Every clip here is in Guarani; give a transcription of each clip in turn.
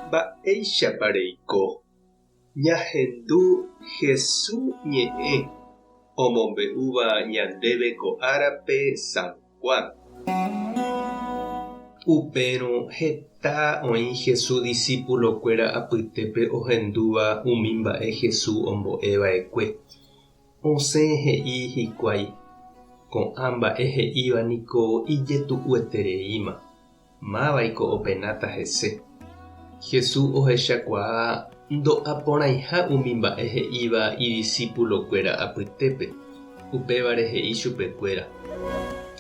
Mba'éichapa reiko? Ñahendu Hesu ñe'ẽ omombe'úva ñandéve ko árape San Juan. Upérõ heta oĩ Hesu disípulokuéra apytépe ohendúva umi mba'e Hesu ombo'e va'ekue. Osẽ he'i hikuái, Ko'ã mba'e he'íva niko ijetu'uetereíma. Mávaiko openáta hese? Jesús ohechakuaa ndo'aporãiha umi mba'e he'íva idisipulokuéra apytépe, upévare he'i chupekuéra,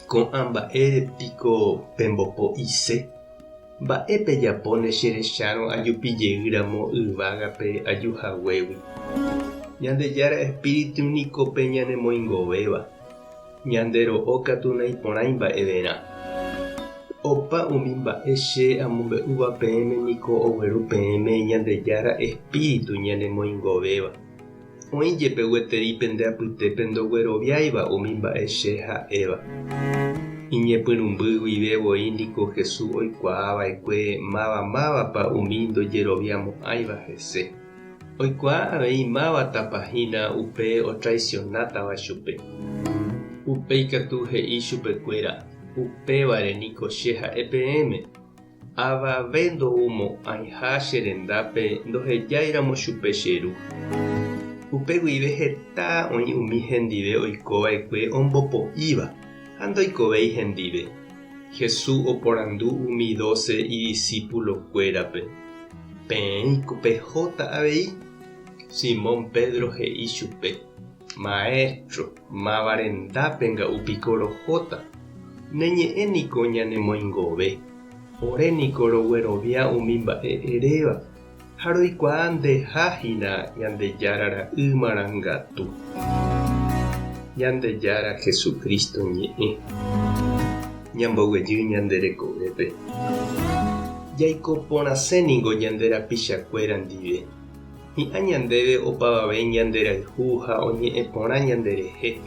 Ko'ã mba'ére piko pembopo'ise? Mba'e pejapóne che rechárõ ajupi jeýramo yvágape aju haguégui? Ñandejára espíritu niko pe ñanemoingovéva. Ñande ro'o katu naiporãi mba'everã. Opa umi mba'e che amombe'úva peẽme niko ogueru peẽme Ñandejára Espíritu ñanemoingovéva. Oĩ jepe gueteri pende apytépe ndogueroviáiva umi mba'e che ha'éva. Iñepyrũmby guive voi niko Jesús oikuaa va'ekue máva mávapa umi ndojeroviamo'ãiva hese. Oikuaa avei mávatapa hína upe otraisionátava chupe. Upéi katu he'i chupekuéra, Upévare niko che ha'e peẽme, avave ndoumo'ãiha che rendápe ndohejáiramo chupe che Ru. Upe guive heta oĩ umi hendive oikova'ekue ombopo'íva ha ndoikovéi hendive. Jesús oporandu umi dóse idisipulokuérape, Peẽiko pehóta avei? Simón Pedro he'i chupe, Maéstro, máva rendápe nga'u piko rohóta? Ne ñe'ẽ niko ñanemoingove. Ore niko roguerovia umi mba'e eréva, ha roikuaa ndeha hína Ñandejára Ra'y marangatu. Ñandejára Jesucristo ñe'ẽ. Ñamboguejy ñande rekovépe. Jaiko porãse ningo ñande rapichakuéra ndive. Hi'ã ñandéve opavave ñanderayhu ha oñe'ẽ porã ñanderehe.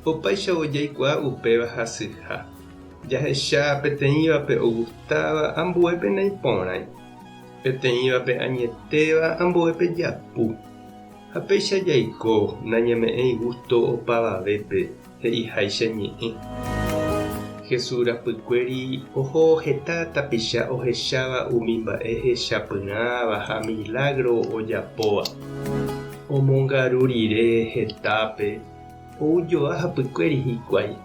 Opáichavo jaikuaa upéva hasyha. Jahecha peteĩvape ogustáva, ambuépe naiporãi. Peteĩvape añetéva, ambuépe japu. Ha péicha jaiko, nañame'ẽi gústo opavavépe, he'iháicha ñe'ẽ. Jesús rapykuéri oho heta tapicha ohecháva umi mba'e hechapyrãva ha milágro ojapóva. Omongaru rire hetápe, ou joa hapykuéri hikuái,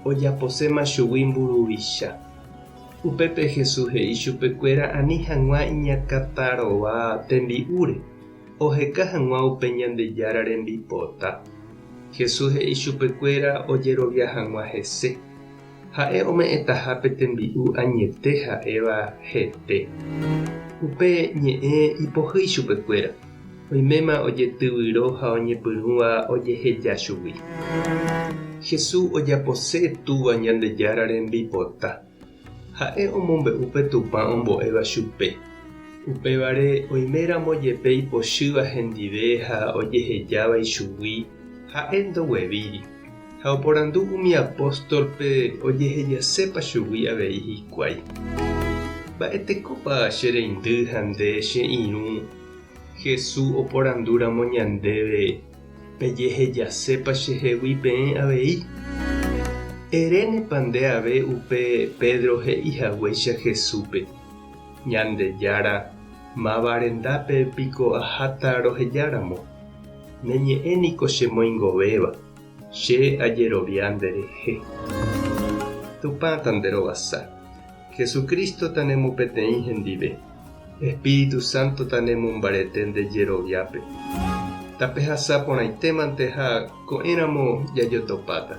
ojaposéma chugui mburuvicha. Upépe Jesús he'i chupekuéra ani hag̃ua iñakãtarova tembi'úre, oheka hag̃ua upe Ñandejára rembipota. Jesús he'i chupekuéra ojerovia hag̃ua hese, ha'e ome'ẽtaha pe tembi'u añete ha'éva hete. Upe ñe'ẽ ipohýi chupekuéra, oiméma ojetyvyro ha oñepyrũva ojeheja chugui. Jesús ojapose Túva Ñandejára rembipota. Ha'e omombe'u pe Tupã ombo'éva chupe. Upévare oiméramo jepe ipochýva hendive ha ojehejáva ichugui, ha'e ndoguevíri, ha oporandu umi apóstolpe ojehejasépa chugui avei hikuái. Mba'etekópa che reindy ha nde che irũ Jesús oporandúramo ñandéve Pejehejasépa chehegui peẽ avei? Erénepa nde ave upe Pedro he'i haguéicha Jesúspe, Ñandejára, máva rendápe piko aháta rohejáramo? Ne ñe'ẽ niko chemoingovéva, che ajerovia nderehe. Tupã tanderovasa. Jesucristo tanemopeteĩ hendive. Espíritu Santo tanemombarete nde jeroviápe. Tapehasa porãitémante ha ko'ẽramo jajotopáta.